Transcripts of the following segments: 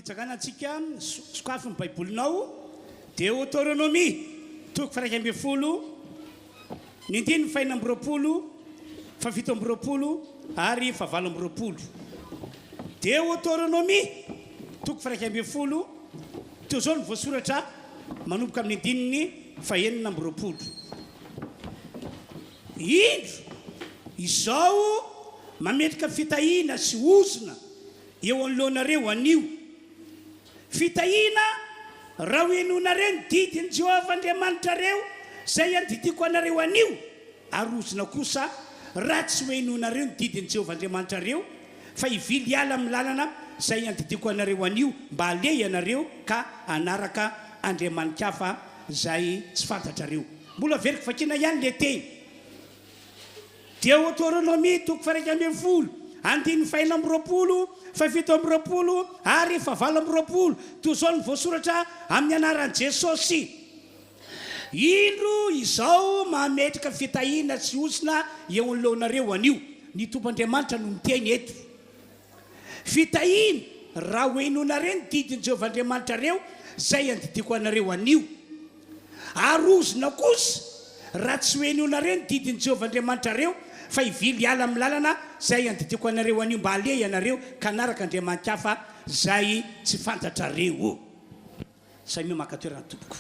fitsanganantsika, sokafy ny Baibolinao, Deoteronomia, toko faha-11, ny andininy faha-26, faha-27 ary faha-28. Deoteronomia, toko faha-11, toy izao no voasoratra manomboka amin'ny andininy faha-26. Indro, izao mametraka fitahiana sy ozona eo anoloanareo anio. Fitahiana raha ho henoinareo ny didin'i Jehovah Andriamanitrareo izay andidiako anareo anio, ary ozona kosa raha tsy ho henoinareo ny didin'i Jehovah Andriamanitrareo, fa hivily hiala amin'ny lalana izay andidiako anareo anio mba haleha ianareo ka hanaraka andriamani-kafa izay tsy fantatrareo. Mbola averiko vakiana ihany ilay teny. Deoteronomia toko faha-11, andininy faha-26, faha-27 ary faha-28, toy izao no voasoratra amin'ny anaran'i Jesosy, Indro izao mametraka fitahiana sy ozona eo anoloanareo anio. Ny Tompo Andriamanitra no miteny eto. Fitahiana, raha hohenoinareo ny didin'i Jehovah Andriamanitrareo izay andidiako anareo anio. Ary ozona kosa, raha tsy ho henoinareo ny didin'i Jehovah Andriamanitrareo, fa hivily hiala amin'ny lalana izay andidiako anareo anio mba haleha ianareo ka hanaraka andriamani-kafa izay tsy fantatrareo. Samia maka toerana tompoko.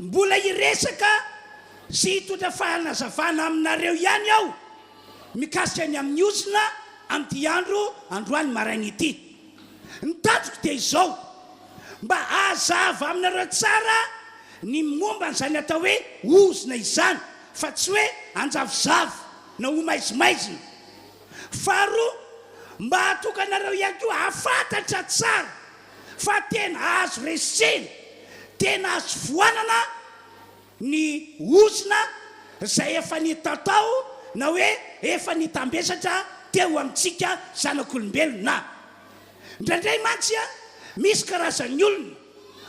Mbola hiresaka sy hitondra fanazavana aminareo ihany aho mikasika ny amin'ny ozona amin'ity andro androany maraina ity. Ny tanjoko dia izao, mba hazava aminareo tsara ny momba an'izany atao hoe ozona izany, fa tsy hoe hanjavozavo na ho maizimaizina. Faharoa, mba hahatoka anareo ihany koa hahafantatra tsara fa tena azo resena, tena azo foanana ny ozona izay efa nitatao na hoe efa nitambesatra teo amintsika zanak'olombelona. Indraindray mantsy misy karazan'ny olona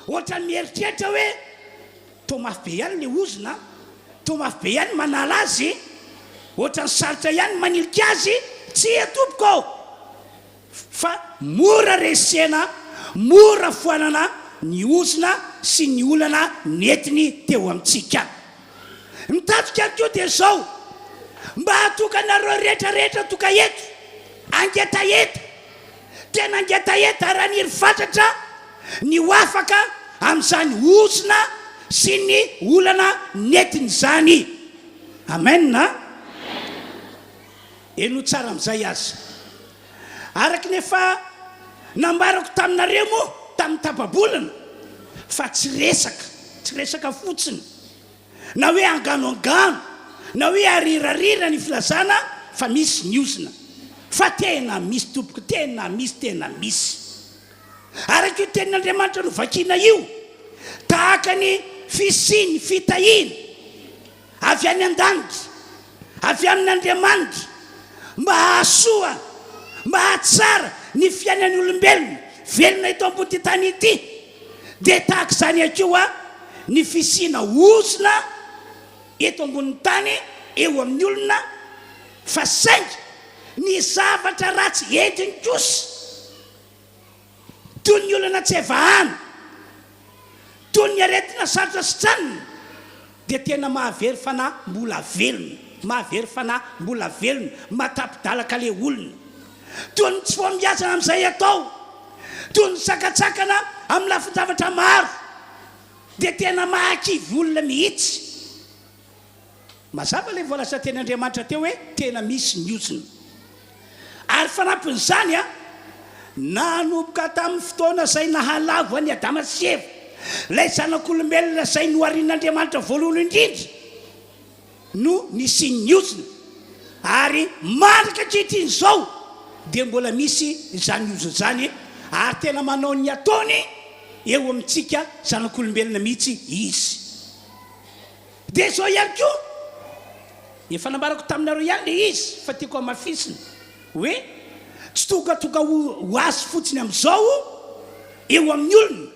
ohatran'ny mieritreritra hoe toa mafy be ihany ilay ozona, toa mafy be ihany ny manala azy, ohatran'ny sarotra ihany ny manilika azy. Tsia tompoko ô! Fa mora resena, mora foanana ny ozona sy ny olana nentiny teo amintsika. Ny tanjoko ihany koa dia izao, mba hahatoka anareo rehetra rehetra tonga eto, hangetaheta, tena hangetaheta ary haniry fatratra ny ho afaka amin'izany ozona sy ny olana nentiny izany. Amen a! Henoy tsara amin'izay aza. Araka ny efa nambarako taminareo moa tamin'ny tapa-bolana fa tsy resaka, tsy resaka fotsiny, na hoe angano angano, na hoe arirarira ny filazana fa misy ny ozona. Fa tena misy tompoko, tena misy, tena misy. Araka io tenin'Andriamanitra novakiana io, tahaka ny fisian'ny fitahiana, avy any an-danitra, avy amin'Andriamanitra, mba hahasoa, mba hahatsara ny fiainan'ny olombelona velona eto ambon'ity tany ity, dia tahaka izany ihany koa ny fisiana ozona eto ambonin'ny tany eo amin'ny olona, fa saingy ny zavatra ratsy entiny kosa, Toy ny olana tsy hay vahana, toy ny aretina sarotra sitranina, dia tena mahavery fanahy mbola velona, mahavery fanahy mbola velona, mahatapidalaka le olona. Toy ny tsy fahombiazana amin'izay atao, toy ny sakantsakana amin'ny lafin-javatra maro, dia tena mahakivy olona mihitsy. Mazava ilay voalaza teny Andriamanitra teo hoe tena misy ny ozona. Ary fanampin'izany, nanomboka tamin'ny fotoana izay nahalavo an'i Adama sy Eva, ilay zanak'olombelona izay noharin'Andriamanitra voalohany indrindra, no nisian'ny ozona. Ary mandraka ankehitriny izao dia mbola misy izany ozona izany, ary tena manao ny ataony eo amintsika zanak'olombelona mihitsy izy. Dia izao ihany koa, efa nambarako taminareo ihany ilay izy fa tiako hamafisina hoe tsy tongatonga ho azy fotsiny amin'izao eo amin'ny olona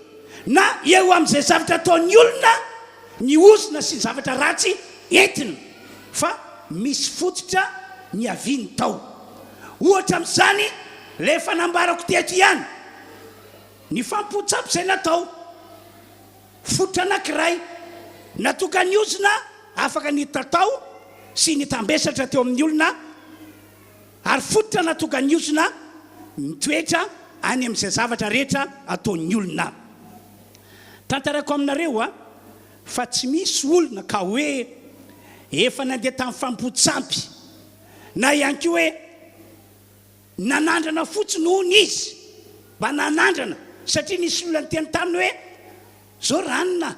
na eo amin'izay zavatra ataon'ny olona ny ozona sy ny zavatra ratsy entina fa misy fototra niaviany tao. Ohatra amin'izany ilay efa nambarako teto ihany, ny fanompoan-tsampy izay natao. Fototra anankiray natokan'ny ozona afaka nitatao sy nitambesatra teo amin'ny olona ary fototra natokan'ny ozona mitoetra any amin'izay zavatra rehetra ataon'ny olona. Tantaraiko aminareo a, fa tsy misy olona ka hoe efa nandeha tamin'ny fanompoan-tsampy na ihany koa hoe nanandrana fotsiny hono izy, mba nanandrana satria nisy olona niteny taminy hoe zao ranona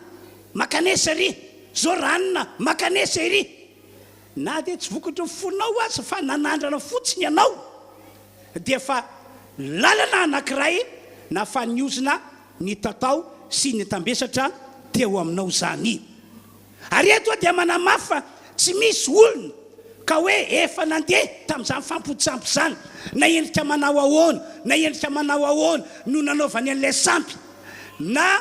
makanesa ery, zao ranona makanesa ery. Na dia tsy vokatry ny fonao aza fa nanandrana fotsiny ianao dia efa lalana anankiray nahafahan'ny ozona nitatao sy nitambesatra teo aminao izany. Ary eto aho dia manamafy fa tsy misy olona ka hoe efa nandeha tamin'izany fampodi-tsampy izany, na endrika manao ahoana na endrika manao ahoana no nanaovany an'ilay sampy, na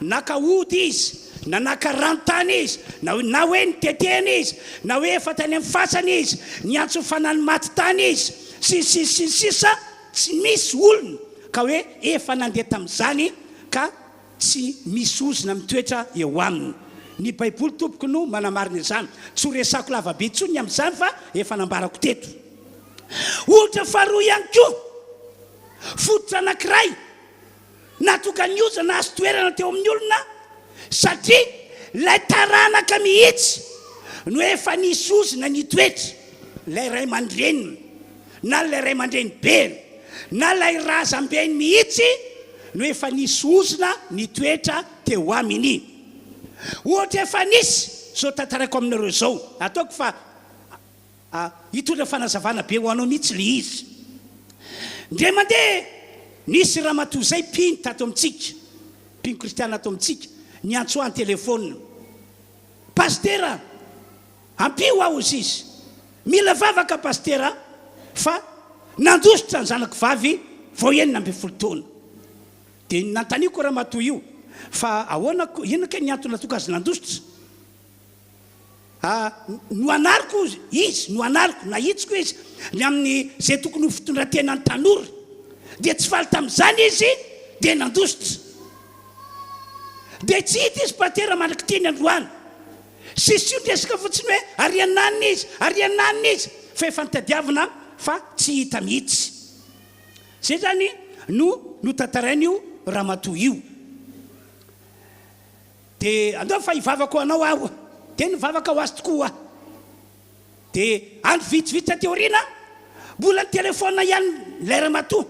naka ody izy, na naka ranontany izy, na na hoe nitetehana izy, na hoe efa tany amin'ny fasana izy, niantso ny fanahin'ny maty tany izy, sy ny sisa sy ny sisa Tsy misy olona ka hoe efa nandeha tamin'izany ka Tsy misy ozona mitoetra eo aminy. Ny Baiboly tompoko no manamarina izany. Tsy ho resako lava be intsony ny amin'izany fa efa nambarako teto. Ohatra faharoa ihany koa, fototra anankiray natokan'ny ozona nahazo toerana teo amin'ny olona satria ilay taranaka mihitsy no efa nisy ozona nitoetra, ilay ray aman-dreniny. na ilay ray aman-drenibeny, na ilay razambeny mihitsy no efa nisy ozona nitoetra teo aminy. Ohatra efa nisy izao tantaraiko aminareo izao, ataoko fa hitondra fanazavana be ho anao mihitsy ilay izy. Indray mandeha nisy ramatoa izay mpino tato amintsika, mpino kristiana ato amintsika, niantso ahy an-telefaonina. Pasitera! Ampio aho hozy izy. Mila vavaka Pasitera fa nandositra ny zanako vavy vao 16 taona. Dia nanontaniako ramatoa io fa ahoana ko, inona kay ny antony nahatonga azy nandositra? Ah, noanariko izy, noanariko, nahitsiko izy ny amin'ny izay tokony ho fitondran-tenan'ny tanora. Dia tsy faly tamin'izany izy dia nandositra. Dia tsy hita izy Pasitera mandrak'ity ny androany. Sisio ny resaka fotsiny hoe ary ananona izy, ary ananona izy, fa efa nitadiavina fa tsy hita mihitsy. Zay zany no notantarain'io ramatoa io. De andao fa hivavaka ho anao aho. De nivavaka ho azy tokoa aho. Dia andro vitsivitsy taty aoriana, mbola nitelefaonina ihany ilay ramatoa.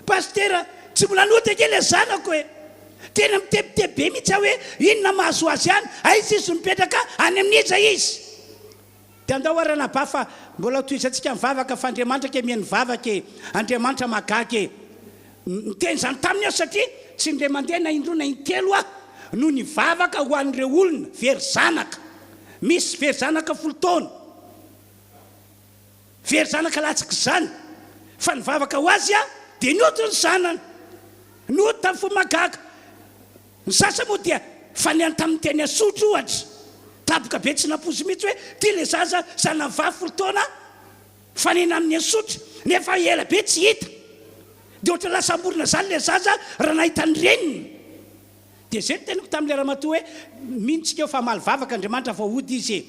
Pasitera, tsy mbola nody ange ilay zanako e! Tena mitebiteby be mihitsy aho hoe inona mahazo azy any, aiza izy no mipetraka, any amin'iza izy? Dia andao ary ranabavy fa mbola hotohizantsika ny vavaka fa Andriamanitra ange mihaino vavaka e! Andriamanitra mahagaga e! Niteny izany taminy aho satria tsy indray mandeha na indroa na intelo aho no nivavaka ho an'ireo olona very zanaka. Misy very zanaka folo taona, very zanaka latsak'izany, fa nivavaka ho azy aho dia nody ny zanany. Nody tamin'ny fomba mahagaga. Ny sasany moa dia fanehany tamin'ny teny Asotry ohatra. Taboka be tsy nampoiziny mihitsy hoe ity ilay zaza zanany vavy folo taona Fanena amin'ny Asotry nefa ela be tsy hita. Dia ohatran'ny lasa amborona izany ilay zaza raha nahita ny reniny. Dia izay no teniko tamin'ilay ramatoa hoe mino tsika eo fa hamaly vavaka Andriamanitra vao hody izy e.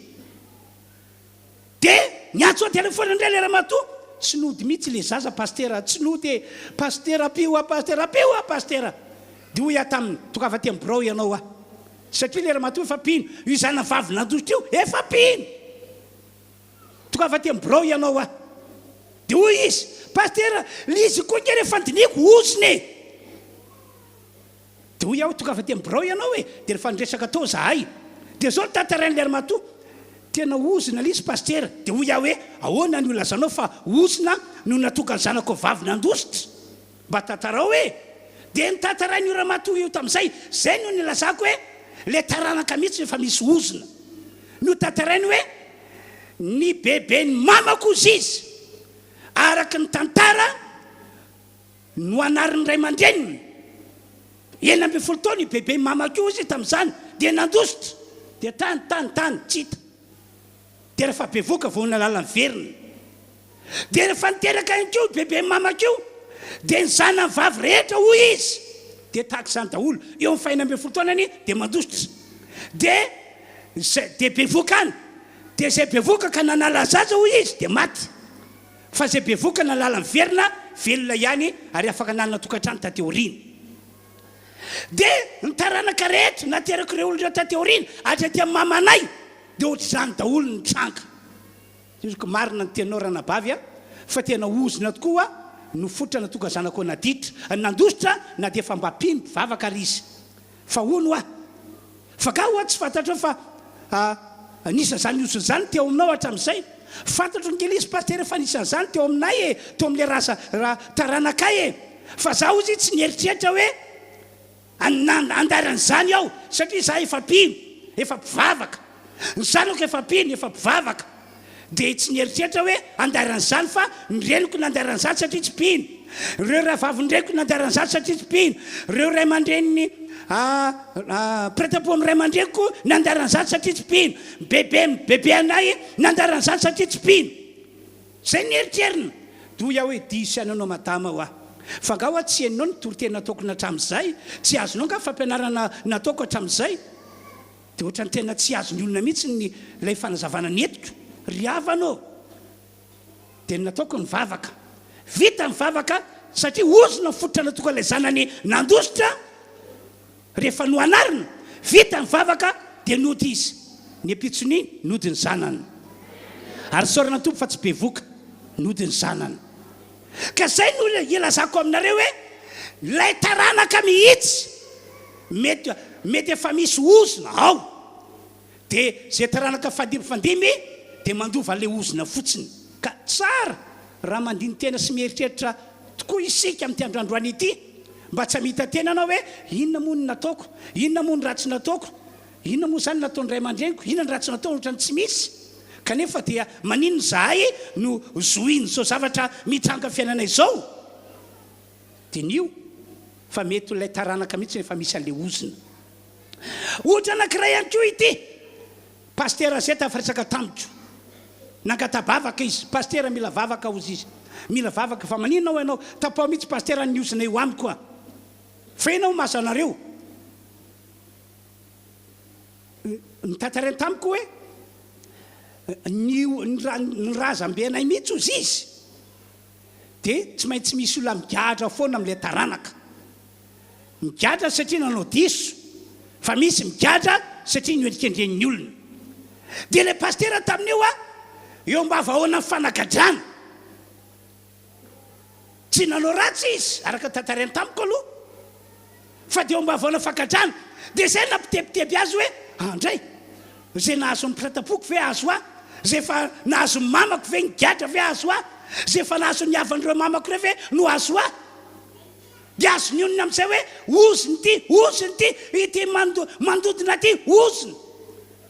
Dia niantso an-telefaonina indray ilay ramatoa, tsy nody mihitsy ilay zaza pasitera, tsy nody e, pasitera ampio aho pasitera, ampio aho pasitera. Dia hoy aho taminy, tongava aty amin'ny birao ianao aho. Satria ilay ramatoa efa mpino, io zanavavy nandositra io efa mpino. Tongava aty amin'ny birao ianao aho. Dia hoy izy, Pasitera, ilay izy koa ange rehefa andinihiko ozona e! Dia hoy aho, tongava aty amin'ny birao ianao e! Dia rehefa niresaka tao izahay, dia izao no tantarain'ilay ramatoa, Tena ozona ilay izy Pasitera. Dia hoy aho hoe, Ahoana no ilazanao fa ozona no nahatonga ny zanakao vavy nandositra? Mba tantarao e! Dia notantarain'io ramatoa io tamin'izay, izay no nilazako hoe ilay taranaka mihitsy no efa misy ozona. Notantarainy hoe ny beben'ny mamako hozy izy, araka ny tantara noanarin'ny ray aman-dreniny, 16 taona io beben'ny mamako io hozy izy tamin'izany, dia nandositra, dia tany, tany, tany, tsy hita. Dia rehefa bevoka vao nahalala niverina. Dia rehefa niteraka ihany koa io beben'i mamako io, dia ny zanany vavy rehetra hoy izy dia tahaka izany daholo, eo amin'ny fahenina ambinifolo taonany dia mandositra, dia izay dia bevoka any, dia izay bevoka ka nanala zaza hoy izy dia maty, fa izay bevoka nanala miverina velona ihany ary afaka nanana tokantrano taty aoriana. Dia ny taranaka rehetra naterak'ireo olona ireo taty aoriana hatraty amin'ny mamanay dia ohatr'izany daholo ny tranga. Iriko marina ny teninao ranabavy a, fa tena ozona tokoa no fototra natonga zanakao naditra, nandositra na dia efa mba mpino mpivavaka ary izy. Fa hono hoa, fa nga hoa tsy fantatrao fa anisan'izany ozona izany teo aminao hatramin'izay? Fantatro ange lesy pasitera fa anisan'izany teo aminay e, teo amin'ilay raza, ra, taranakay e! Fa za hozy tsy nieritreritra hoe Andaran'izany aho satria izaho efa mpino, efa mpivavaka. Ny zanako efa mpino, efa mpivavaka. Dia tsy nieritreritra hoe andaran'izany fa ny reniko nandaran'izany satria tsy mpino. Ireo rahavavin'ny-reniko nandaran'izany satria tsy mpino. Ireo ray aman-dreniny mpiray-tampo amin'ny ray aman-dreniko nandaran'izany satria tsy mpino. Bebe bebe anay nandaran'izany satria tsy mpino. Zay ny eritreriny! Dia hoy aho hoe, diso ihany anao madama hoa. Fa angaha hoa tsy henonao ny toriteny nataoko natramin'izay? Tsy azonao angaha fampianarana nataoko hatramin'izay? Dia ohatran'ny tena tsy azon'ny olona mihitsy ny ilay fanazavana nentiko. Ry havana ô! Dia ny nataoko nivavaka. Vita ny vavaka satria ozona ny fototra natoka ilay zanany nandositra. Rehefa noanarina, vita ny vavaka dia nody izy. Ny ampitson'iny, nody ny zanany. Ary isaorana ny Tompo fa tsy bevoka, nody ny zanany. Ka izay no ilazako aminareo hoe, ilay taranaka mihitsy mety mety efa misy ozona ao. Dia izay taranaka fandimby fandimby dia mandova ilay ozona fotsiny. Ka tsara raha mandini-tena sy mieritreritra tokoa isika amin'ity andro androany ity mba tsy hamita-tena anao hoe inona moa no nataoko, inona moa no ratsy nataoko, inona moa izany nataon'ny ray aman-dreniko, inona ny ratsy nataony ohatran'ny tsy misy kanefa dia maninona izahay no zohin'izao zavatra mitranga fiainana izao. Diniho fa mety ho ilay taranaka mihitsy no efa misy an'ilay ozona. Ohatra anankiray ihany koa ity, Pasitera izay tafaresaka tamiko. Nangata-bavaka izy, Pasitera mila vavaka hozy izy. Mila vavaka fa maninona hoy ianao? Tapaho mihitsy Pasitera ny ozona eo amiko a! Fa inona moa mahazo anareo? Notantarainy tamiko hoe ny ny razambenay mihitsy hozy izy dia tsy maintsy misy olona migadra foana amin'ilay taranaka. Migadra satria nanao diso, fa misy migadra satria noendrikendrehin'ny olona. Dia ilay pasitera tamin'io a, eo ambavahaonan'ny fanagadrana. Tsy nanao ratsy izy, araka ny tantarainy tamiko aloha, fa dia eo ambavahaonan'ny fangadrana. Dia izay nampitebiteby azy hoe, andray, izay nahazo ny mpiray-tampoko ve azo ahy? Izay efa nahazo ny mamako ve nigadra ve azo ahy? Izay efa nahazo ny havan'ireo mamako ireo ve no azo ahy? Dia azon'ny olona amin'izay hoe ozona ity, ozona ity, ity mandodona ity, ozona.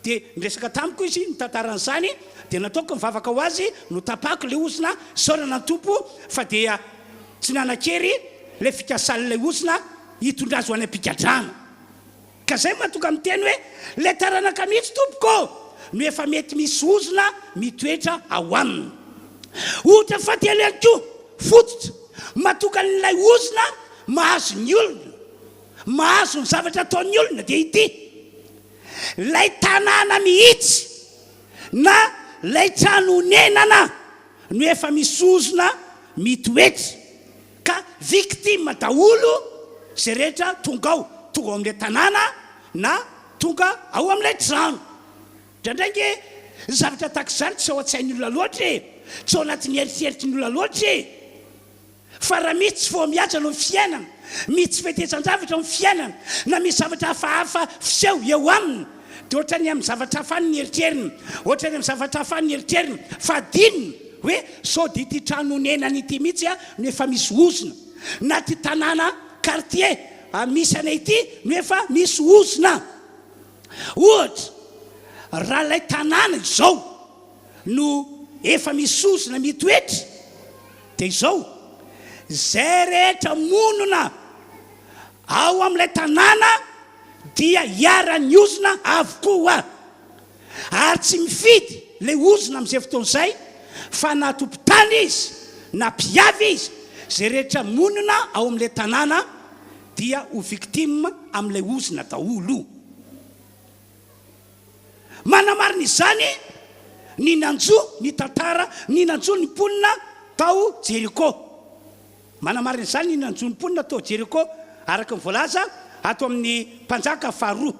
Dia niresaka tamiko izy, nitantara an'izany, dia nataoko ny vavaka ho azy, notapahako ilay ozona, isaorana ny Tompo fa dia tsy nanan-kery ilay fikasan'ilay ozona hitondra azy ho any am-pigadrana. Ka zay mahatonga miteny hoe ilay taranaka mihitsy tompoko ô no efa mety misy ozona mitoetra ao aminy. Ohatra fahatelo ihany koa, fototra, mahatonga an'ilay ozona mahazo ny olona, mahazo ny zavatra ataon'ny olona dia ity, ilay tanàna mihitsy na ilay trano onenana no efa misy ozona mitoetra. Ka victime daholo izay rehetra tonga ao, tonga ao amin'ilay tanàna na tonga ao amin'ilay trano. Indraindray ange ny zavatra tahaka izany tsy ao an-tsain'ny olona loatra e, tsy ao anatin'ny eritreritry ny olona loatra e. Fa raha misy tsy voamihaja eo amin'ny fiainana, misy tsy fetezan-javatra eo amin'ny fiainana, na misy zavatra hafahafa fiseho eo aminy, dia ohatran'ny amin'ny zavatra hafa any ny eritreriny, ohatran'ny amin'ny zavatra hafa any ny eritreriny, fa adinony hoe sao dia ity trano onenana ity mihitsy no efa misy ozona, na ity tanàna, quartier, misy anay ity no efa misy ozona. Ohatra, raha ilay tanàna izao no efa misy ozona mitoetra, dia izao, izay rehetra monina ao amin'ilay tanàna dia iharan'ny ozona avokoa, ary tsy mifidy ilay ozona amin'izay fotoana izay fa na tompon-tany. tompon-tany izy na mpiavy izy, izay rehetra monina ao amin'ilay tanàna dia ho victime amin'ilay ozona daholo. Manamarina izany ny nanjo ny tantara, ny nanjo ny mponina tao Jeriko. Manamarina izany ny nanjo ny mponina tao Jeriko, araka ny voalaza ato amin'ny Mpanjaka faharoa.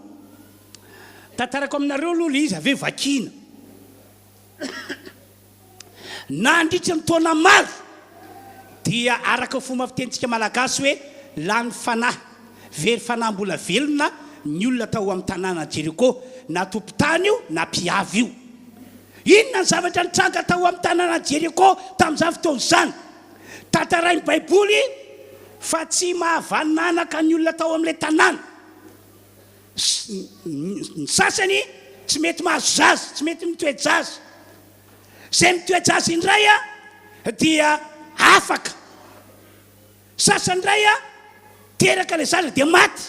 Tantarako aminareo aloha ilay izy avy eo vakiana. Nandritra ny taona maro dia araka ny fomba fitenintsika malagasy hoe lany fanahy, very fanahy mbola velona ny olona tao amin'ny tanànan'i Jeriko, na tompon-tany io na mpiavy io. Inona ny zavatra nitranga tao amin'ny tanànan'i Jeriko tamin'izany fotoana izany? Tantarain'ny Baiboly fa tsy mahavananaka ny olona tao amin'ilay tanàna. Ny sasany tsy mety mahazo zaza, tsy mety mitoe-jaza. Izay mitoe-jaza indray dia afaka. Sasany indray teraka ilay zaza dia maty.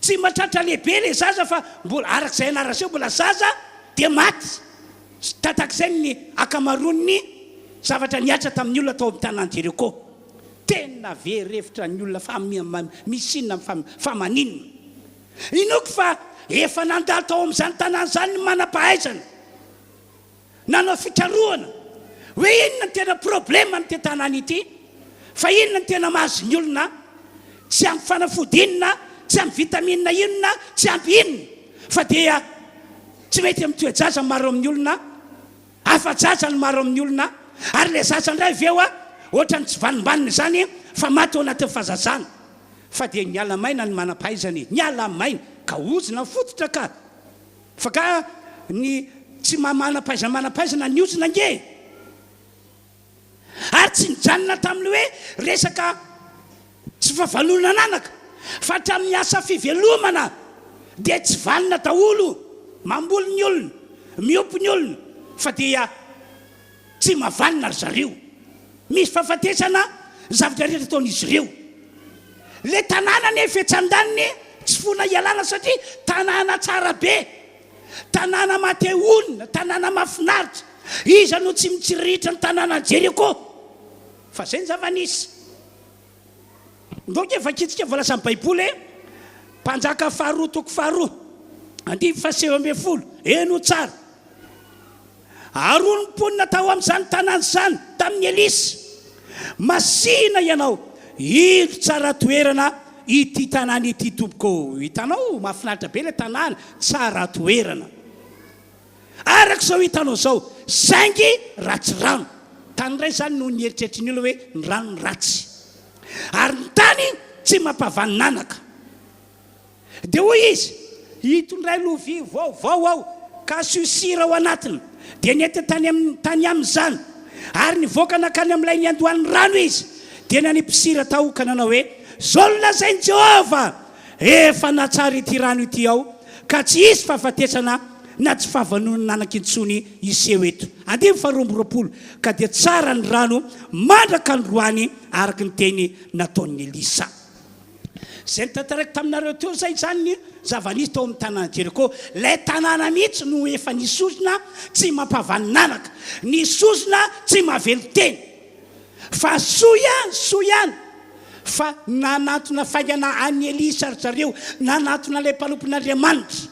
Tsy mahatratra lehibe ilay zaza fa mbola araka izay anarana izay mbola zaza dia maty. Tatak'izay ny ankamaroan'ny zavatra nihatra tamin'ny olona tao amin'ny tanàn'i Jeriko. Tena very hevitra ny olona fa misy inona fa maninona? Inoako fa efa nandalo tao amin'izany tanàna izany ny manam-pahaizana nanao fikarohana hoe inona ny tena problème amin'ity tanàna ity, fa inona ny tena mahazo ny olona, tsy ampy fanafody inona, tsy ampy vitamine inona, tsy ampy inona fa dia tsy mety amin'ny toe-jaza ny maro amin'ny olona. Afa-jaza ny maro amin'ny olona ary ilay zaza indray avy eo ohatran'ny tsy vanombanona izany fa maty ao anatin'ny fahazazana fa dia niala maina ny manam-pahaizana e! Niala maina! Ka ozona ny fototra ka! Fa ka ny tsy maha manam-pahaizana manam-pahaizana ny ozona ange e! Ary tsy nijanona tamin'ny hoe resaka tsy fahavalonan'anaka fa hatramin'ny asa fivelomana dia tsy vanona daholo, mamboly ny olona, miompy ny olona fa dia tsy mahavanona ry zareo. Misy fahafatesana ny zavatra rehetra ataon'izy ireo. Ilay tanàna anefa etsy andaniny tsy foana ialana satria tanàna tsara be. Tanàna maha-te honina, tanàna mahafinaritra. Iza no tsy mitsiriritra ny tanànan'i Jeriko? Fa izay ny zava-nisy. Ndao ange vakintsika voalazan'ny Baiboly e! Mpanjaka faharoa toko faharoa, andininy fahasivy ambin'ny folo. Henoy tsara. Ary hoy ny mponina tao amin'izany tanàna izany tamin'i Elisa, Masìna ianao, indro tsara toerana ity tanàna ity, tompoko. Hitanao, mahafinaritra be ilay tanàna, tsara toerana. Araka izao hitanao izao, saingy ratsy rano. Tany iray izany no nieritreritry ny olona hoe ny rano no ratsy. Ary ny tany tsy mampavaninanaka. Dia hoy izy, Hitondray lovia vaovao aho, ka asio sira ao anatiny. Dia nentiny tany aminy tany aminy izany. Ary nivoaka nankany amin'ilay niandohan'ny rano izy, dia nanipy sira tao ka nanao hoe, Izao no lazain'i Jehovah, Efa nahatsara ity rano ity aho, ka tsy hisy fahafatesana na tsy fahavanonan'anaka intsony hiseho eto. Andininy faharoa amby roapolo, Ka dia tsara ny rano mandraka androany, araka ny teny nataon'i Elisa. Izay notantaraiko taminareo teo izay izany ny zava-nisy tao amin'ny tanàn'i Jeriko. Ilay tanàna mihitsy no efa nisy ozona tsy mampavaninanaka, nisy ozona tsy mahavelon-tena. Fa soa ihany, soa ihany fa nanantona faingana an'i Elisa ry zareo, nanantona ilay mpanompon'Andriamanitra.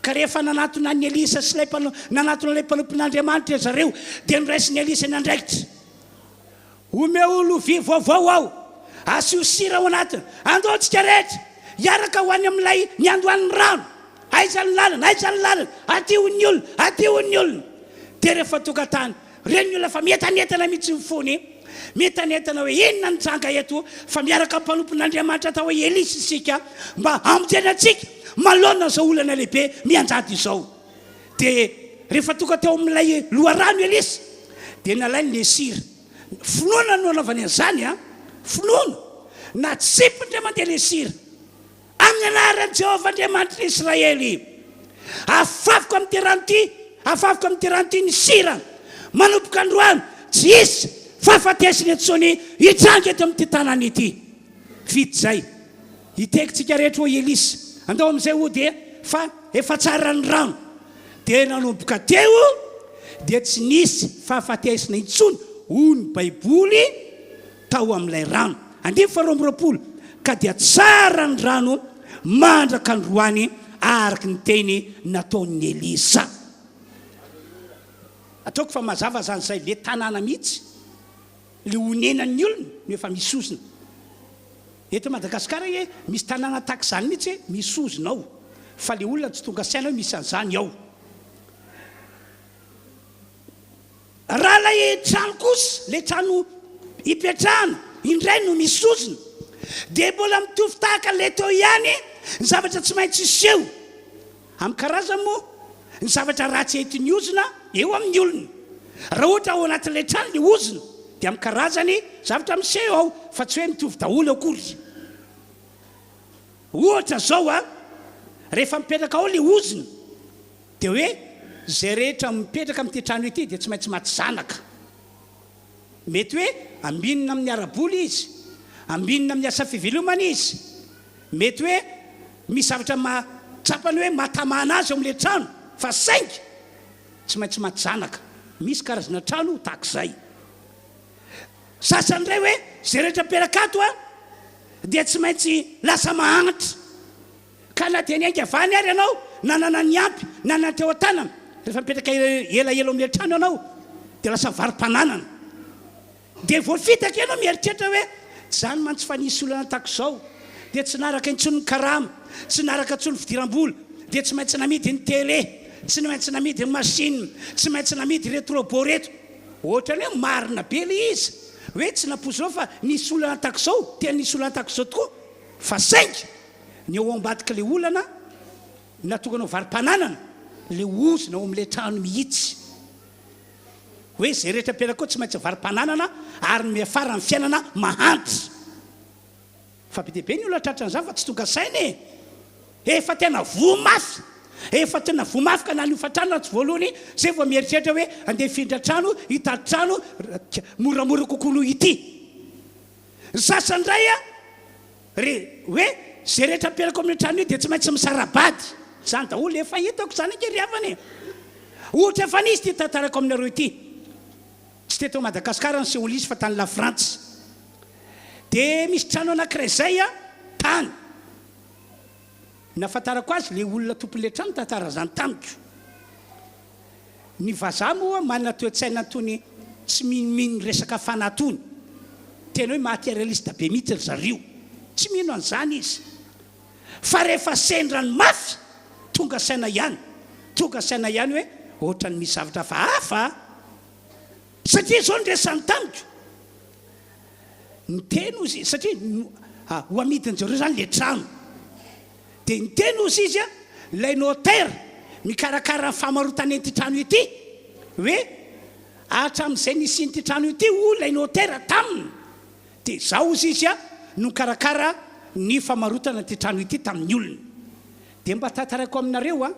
Ka rehefa nanantona an'i Elisa sy ilay mpanompo, nanantona ilay mpanompon'Andriamanitra ry zareo, dia noraisin'i Elisa ny andraikitra. Omeo lovia vaovao aho, asio sira ao anatiny. Andao antsika rehetra hiaraka ho any amin'ilay niandohan'ny rano. Aiza ny lalana? Aiza ny lalana? Aty hoy ny olona, aty hoy ny olona. Dia rehefa tonga tany, ren'ny olona fa mientanentana mihitsy ny fony, mientanentana hoe inona no nitranga eto fa miaraka amin'ny mpanompon'Andriamanitra atao hoe Elisa isika mba hamonjena antsika manoloana izao olana lehibe mianjady izao. Dia rehefa tonga teo amin'ilay loharano Elisa, dia nalainy ilay sira. Finoana no nanaovany an'izany an! Finoana! Natsipiny indray mandeha ilay sira. Amin'ny anaran'i Jehovah Andriamanitr'ny Israely, afafiko amin'ity rano ity, afafiko amin'ity rano ity ny sira. Manomboka androany, tsy hisy fahafatesana intsony hitranga eto amin'ity tanàna ity. Vita izay. Hitekintsika rehetra hoy Elisa. Andao amin'izay hody e, fa efa tsara ny rano. Dia nanomboka teo Dia tsy nisy fahafatesana intsony, hoy ny Baiboly, tao amin'ilay rano. Andininy faharoa amby roapolo, Ka dia tsara ny rano mandraka androany araka ny teny nataon'i Elisa. Ataoko fa mazava izany izay, ilay tanàna mihitsy, ilay onenan'ny olona no efa misy ozona. Eto Madagasikara anie misy tanàna tahaka izany mihitsy hoe misy ozona ao, fa ilay olona tsy tonga saina hoe misy an'izany ao. Raha ilay trano kosa, ilay trano ipetrahana indray no misy ozona, dia mbola mitovy tahaka ilay teo ihany ny zavatra tsy maintsy hiseho. Amin'ny karazany moa, ny zavatra ratsy entin'ny ozona eo amin'ny olona. Raha ohatra ao anatin'ilay trano ilay ozona, dia amin'ny karazany zavatra miseho ao, fa tsy hoe mitovy daholo akory. Ohatra izao a, rehefa mipetraka ao ilay ozona, dia hoe izay rehetra mipetraka amin'ity trano ity dia tsy maintsy maty zanaka. Mety hoe ambinina amin'ny ara-bola izy, ambinina amin'ny asa fivelomana izy. Mety hoe misy zavatra maha tsapany hoe mahatamana azy ao amin'ilay trano fa saingy tsy maintsy maty zanaka. Misy karazana trano tahak'izay. Sasany indray hoe izay rehetra mipetraka ato dia tsy maintsy lasa mahantra. Ka na dia niainga avy any ary ianao, nanana ny ampy, nanana ny teo an-tanana, rehefa mipetraka elaela eo amin'ilay trano ianao, dia lasa varo-pananana. Dia voafitaka ianao mieritreritra hoe, tsy izany mantsy fa nisy olana tahaka izao, dia tsy naraka intsony ny karama, tsy naraka intsony ny fidiram-bola, dia tsy maintsy namidy ny télé, tsy maintsy namidy ny machine, tsy maintsy namidy ireto robot ireto. Ohatran'ny hoe marina be ilay izy, hoe tsy nampoizinao fa nisy olana tahaka izao, tena nisy olana tahaka izao tokoa, fa saingy Ny ao ambadik'ilay olana nahatonga anao varo-pananana, ilay ozona ao amin'ilay trano mihitsy. Hoe izay rehetra mipetraka ao tsy maintsy varo-pananana ary ny miafara ny fiainana mahantra. Fa be dia be ny olona tratran'izany fa tsy tonga saina e! Efa tena voa mafy, efa tena voa mafy ka na ny hofan-trano raha tsy voalohany izay vao mieritreritra hoe andeha hifindra trano, hitady trano moramora kokoa noho ity. Ny sasany indray a! Re, hoe, izay rehetra mipetraka ao amin'io trano io dia tsy maintsy misara-bady. Izany daholo, efa hitako izany ange ry havana e! Ohatra efa nisy ity tantarako aminareo ity. Tsy teto Madagasikara nisehoan'ilay izy fa tany Lafrantsa. Dia misy trano anankiray izay a, tany. Ny nahafantarako azy, ilay olona tompon'ilay trano nitantara izany tamiko. Ny vazaha moa manana toe-tsaina toy ny tsy minomino resaka fanahy tony. Tena hoe materialiste be mihitsy ry zareo. Tsy mino an'izany izy. Fa rehefa sendra ny mafy, tonga saina ihany. Tonga saina ihany hoe ohatran'ny misy zavatra hafahafa a! Satria izao no resany tamiko. Niteny hozy izy, satria ho amidin-jareo izany ilay trano. Dia niteny hozy izy, ilay notaire mikarakara ny famarotana ity trano ity, hoe hatramin'izay nisian'ity trano ity hoy ilay notaire taminy, dia izaho hozy izy no nikarakara ny famarotana ity trano ity tamin'ny olona. Dia mba tantaraiko aminareo an,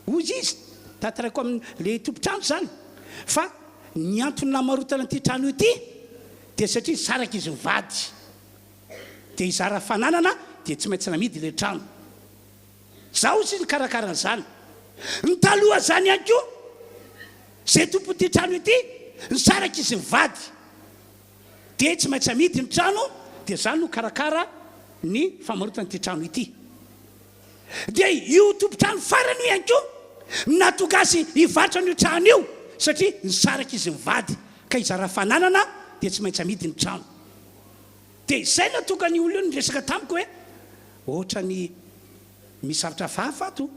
hozy izy, tantaraiko amin'ilay tompon-trano izany, fa ny antony namarotana ity trano ity dia satria nisaraka izy mivady. Dia hizara fananana dia tsy maintsy namidy ilay trano. Zaho ozy nikarakara an'izany. Ny taloha izany ihany koa, izay tompon'ity trano ity, nisaraka izy mivady. Dia tsy maintsy amidy ny trano, dia izaho no nikarakara ny famarotana ity trano ity. Dia io tompon-trano farany io ihany koa no nahatonga azy hivarotra an'io trano io, satria nisaraka izy mivady, ka hizara fananana dia tsy maintsy amidy ny trano. Dia izay no nahatonga an'io olona io niresaka tamiko hoe ohatrany misy zavatra hafahafa ato.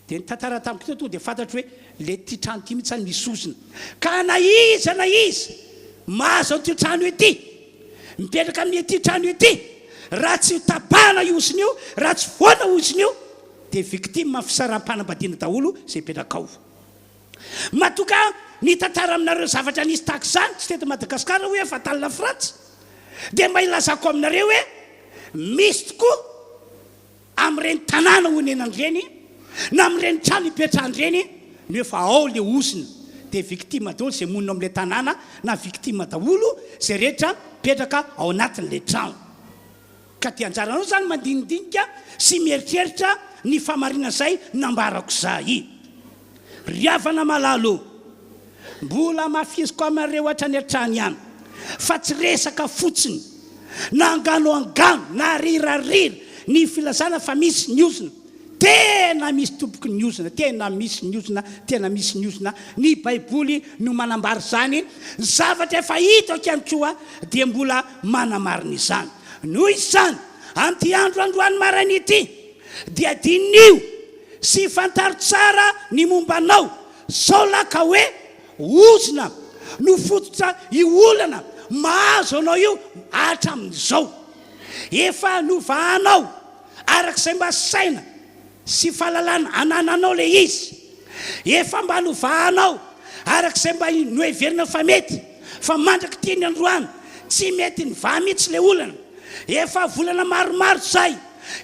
Dia nitantara tamiko teo tonga dia fantatro hoe ilay ity trano ity mihitsy izany misy ozona. Ka na iza na iza mahazo an'ity trano ity, mipetraka amin'ity trano ity, raha tsy tapahana io ozona io, raha tsy foana io ozona io, dia victime fisaraham-panambadiana daholo izay mipetraka ao. Matoka aho nitantara aminareo zavatra nisy tahaka izany, tsy teto Madagasikara hoy aho fa tany Lafrantsa, dia mba ilazako aminareo hoe misy tokoa amin'ireny tanàna onenana ireny na amin'ireny trano ipetrahana ireny no efa ao ilay ozona, dia victime daholo izay monina ao amin'ilay tanàna na victime daholo izay rehetra mipetraka ao anatin'ilay trano. Ka dia anjaranao izany mandinidinika sy mieritreritra ny fahamarinan'izay nambarako izay. Ry havana malala ô! Mbola hamafisiko aminareo hatrany hatrany ihany fa tsy resaka fotsiny na anganoangano na rirarira ny filazana fa misy ny ozona. Tena misy tompoko ny ozona, tena misy ny ozona, tena misy ny ozona. Ny Baiboly no manambara izany. Ny zavatra efa hitako ihany koa dia mbola manamarina izany. Noho izany, amin'ity andro androany maraina ity dia diniho sy fantaro tsara ny momba anao sao lahy ka hoe ozona no fototra io olana mahazo anao io hatramin'izao. Efa novahanao araka izay mba saina sy fahalalana anananao ilay izy. Efa mba novahanao araka izay mba noheverinao fa mety, fa mandrak'ity ny androany tsy mety nivaha mihitsy ilay olana. Efa volana maromaro izay,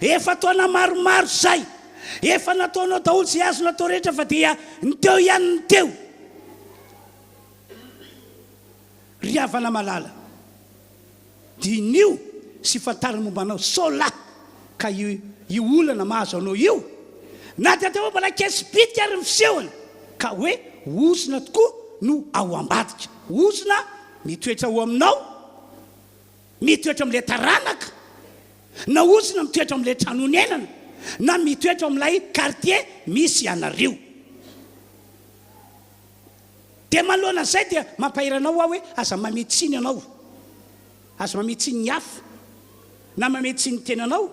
efa taona maromaro izay, efa nataonao daholo izay azo natao rehetra fa dia ny teo ihany ny teo. Ry havana malala, diniho sy fantaro ny momba anao sao lahy ka io io olana mahazo anao io, na dia atao hoe mbola kely sy bitika ary ny fisehony, ka hoe ozona tokoa no ao ambadika. Ozona mitoetra ao aminao, mitoetra amin'ilay taranaka, na ozona mitoetra ao amin'ilay trano onenana, na mitoetra ao amin'ilay quartier misy anareo. Dia manoloana an'izay dia mampahery anao aho hoe aza mamehy tsiny ianao, aza mamehy tsiny ny hafa na mamehy tsiny ny tenanao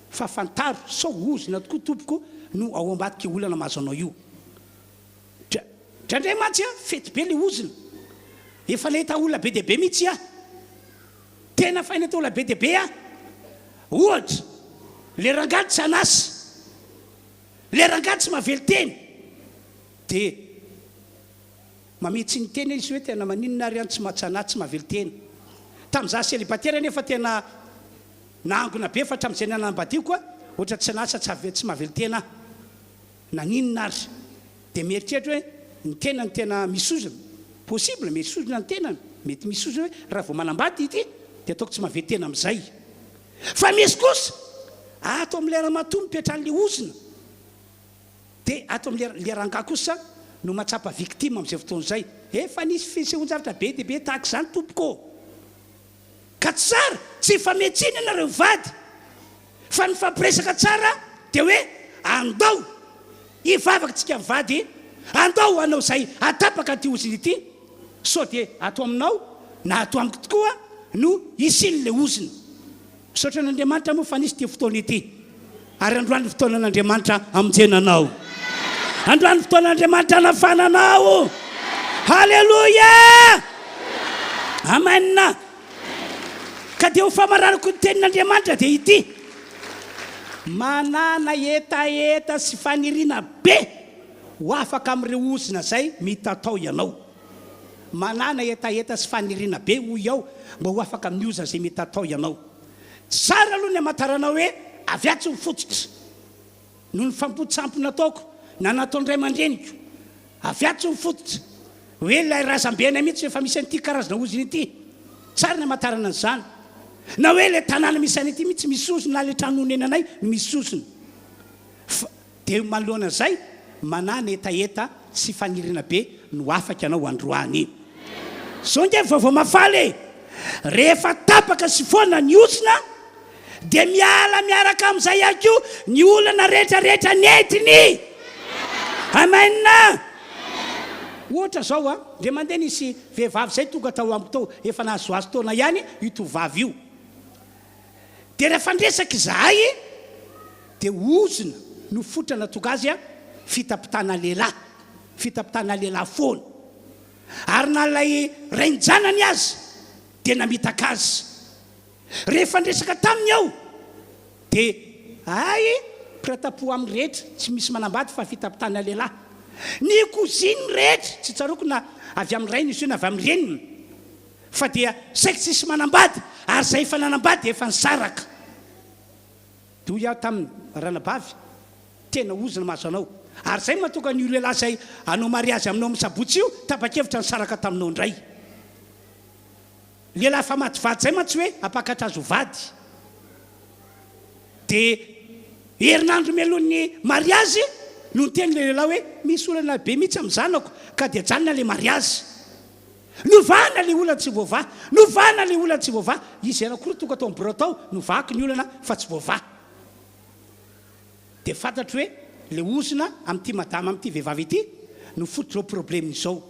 fa fantaro sao ozona tokoa tompoko no ao ambadik'io olana mahazo anao io. Indraindray mantsy an, fety be ilay ozona. Efa nahita olona be dia be mihitsy aho. Tena efa nahita olona be dia be aho. Ohatra, ilay rangahy tsy an'asa, ilay rangahy tsy mahavelon-tena. Dia mametsy ny tena izy hoe tena maninona ary an tsy mahatsanahy tsy mahavelon-tena. Tamin'izaho célibataire anefa tena nahangona be fa hatramin'izay nanambadiako a ohatra tsy an'asa tsy tsy mahavelon-tena aho. Naninona ary? Dia mieritreritra hoe ny tena no tena misy ozona. Possible, misy ozona ny tenany. Mety misy ozona hoe raha vao manambady ity dia ataoko tsy mahavelon-tena amin'izay. Fa misy kosa ato amin'ilay ramatoa mipetrahan'ilay ozona. Dia ato amin'ilay ilay rangahy kosa no mahatsapa victime amin'izay fotoana izay. Efa nisy fisehoan-javatra be dia be tahaka izany tompoko ô! Ka tsara tsy hifamehy-tsiny ianareo mivady fa mifampiresaka tsara dia hoe andao hivavaka tsika mivady, andao hanao izay hahatapaka an'ity ozona ity sao dia ato aminao na ato amiko tokoa no hisian'ilay ozona. Misaotra an'Andriamanitra moa fa nisy ity fotoana ity ary androany ny fotoanan'Andriamanitra hamonjena anao. Androany ny fotoan'Andriamanitra hanafana anao. Haleloia! Amen! Ka dia ho famaranako ny tenin'Andriamanitra dia ity. Manana hetaheta sy faniriana be ho afaka amin'ireo ozona izay mitatao ianao. Manàna hetaheta sy faniriana be, hoy aho, mba ho afaka miozona izay mety hatao ianao. Tsara aloha ny hamantaranao hoe avy atsy ny fototra. Noho ny fampotsampo nataoko na nataon'ny ray aman-dreniko. Avy atsy ny fototra. Hoe ilay razambenay mihitsy no efa misy an'ity karazana ozona ity. Tsara ny hamantarana an'izany. Na hoe ilay tanàna misy anay ity mihitsy misy ozona na ilay trano nonenanay no misy ozona. Fa. Dia manoloana izay, manana hetaheta sy faniriana be no afaka ianao androany. Izao ange ny vaovao mahafaly e! Rehefa tapaka sy foana ny ozona dia miala miaraka amin'izay ihany koa ny olana rehetra rehetra nentiny! Amen! Ohatra izao an, indray mandeha nisy vehivavy izay tonga tao amiko tao, efa nahazoazo taona ihany io tovovavy io. Dia rehefa niresaka izahay dia ozona no fototra nahatonga azy fitapitana lehilahy, fitapitana lehilahy foana. Ary na ilay rain-janany aza dia namitaka azy. Rehefa niresaka taminy aho dia hay mpiratapo aminy rehetra tsy misy manambady fa fitapitana lehilahy. Ny cousine rehetra, tsy tsaroako na avy amin'ny rainy izy io na avy amin'ny reniny. Fa dia saiky tsisy manambady ary izay efa nanambady dia efa nisaraka. Dia hoy aho taminy, Ranabavy, tena ozona mahazo anao. Ary izay no mahatonga an'io lehilahy izay hanao mariazy aminao amin'ny sabotsy io tapa-kevitra nisaraka taminao indray. Lehilahy efa maty vady izay mantsy hoe hampakatra azy ho vady. Dia herinandro mialoha ny mariazy. No niteny ilay lehilahy hoe misy olana be mihitsy amin'ny zanako ka dia ajanona ilay mariazy. Novahana ilay olana tsy voavaha. Novahana ilay olana tsy voavaha. Izy ihany koa tonga tao amin'ny birao tao, novahako ny olana fa tsy voavaha. Dia fantatro hoe ilay ozona amin'ity madama amin'ity vehivavy ity no fototr'izao problème izao.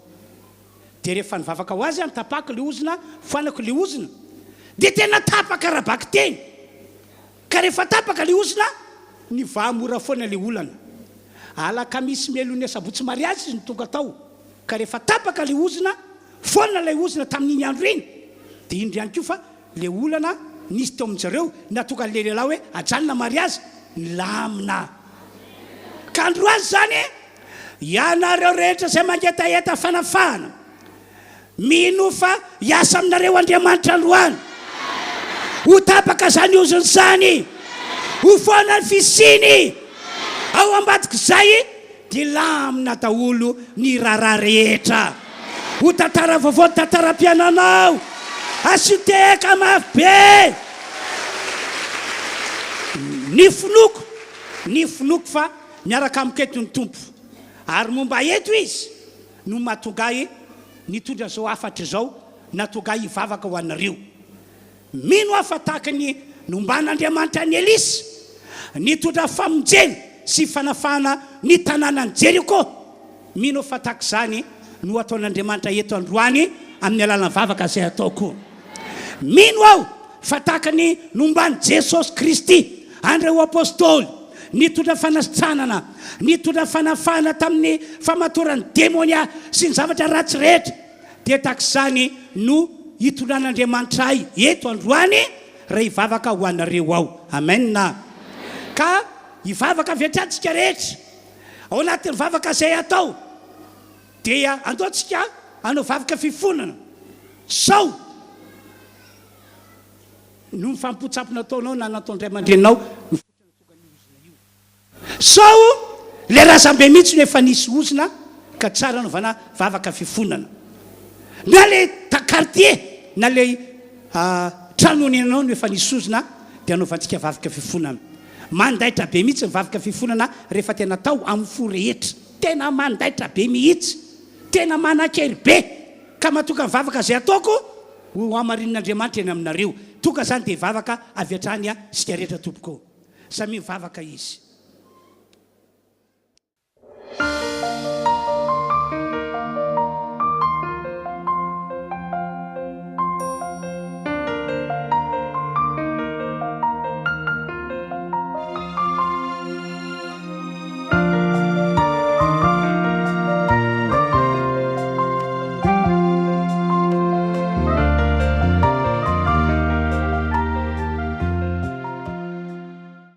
Dia rehefa nivavaka ho azy aho, notapahako ilay ozona, foanako ilay ozona. Dia tena tapaka ara-bakiteny. Ka rehefa tapaka ilay ozona, nivaha mora foana ilay olana. Alakamisy mialoha ny asabotsy mariazy izy no tonga tao. Ka rehefa tapaka ilay ozona, foana ilay ozona tamin'iny andro iny, dia indro ihany koa fa ilay olana nisy teo amin-jareo nahatonga an'ilay lehilahy hoe ajanona mariazy, nilamina. Ka androany izany, ianareo rehetra izay mangetaheta fanafahana, Minoa fa hiasa aminareo Andriamanitra androany. Ho tapaka izany ozona izany. Ho foana ny fisiany. Ao ambadik'izay dia lamina daholo ny raharaha rehetra. Ho tantara vaovao ny tantaram-piainanao. Asio tehaka mafy be. Ny finoako, ny finoako fa miaraka amiko eto ny Tompo. Ary momba eto Izy. no mahatonga ahy nitondra izao hafatra izao, nahatonga ahy hivavaka ho anareo. Mino aho fa tahaka ny nomban'Andriamanitra an'i Elisa, nitondra famonjena sy fanafahana ny tanànan'i Jeriko, mino aho fa tahaka izany no ataon'Andriamanitra eto androany amin'ny alalan'ny vavaka izay ataoko. Mino aho fa tahaka ny nomban'i Jesosy Kristy an'ireo Apostoly, nitondra fanasitranana, nitondra fanafahana tamin'ny famatoran'ny demonia sy ny zavatra ratsy rehetra, dia tahaka izany no hitondran'Andriamanitra ahy eto androany raha hivavaka ho anareo aho. Amen. Ka hivavaka avy hatrany isika rehetra. Ao anatin'ny vavaka izay atao. Dia andao tsika hanao vavaka fifonana sao noho ny fanompoan-tsampy nataonao na nataon-dray aman-dreninao no fototra nahatonga an'io ozona io. Sao ilay razambe mihitsy no efa nisy ozona ka tsara anaovana vavaka fifonana. Na ilay quartier na ilay trano onenanao no efa nisy ozona dia anaovantsika vavaka fifonana. Mandaitra be mihitsy ny vavaka fifonana rehefa tena atao amin'ny fo rehetra. Tena mandaitra be mihitsy, tena manan-kery be, ka mahatonga ny vavaka izay ataoko ho hamarinin'Andriamanitra eny aminareo. Tonga izany dia hivavaka avy hatrany isika rehetra tompoko. Samia mivavaka izy.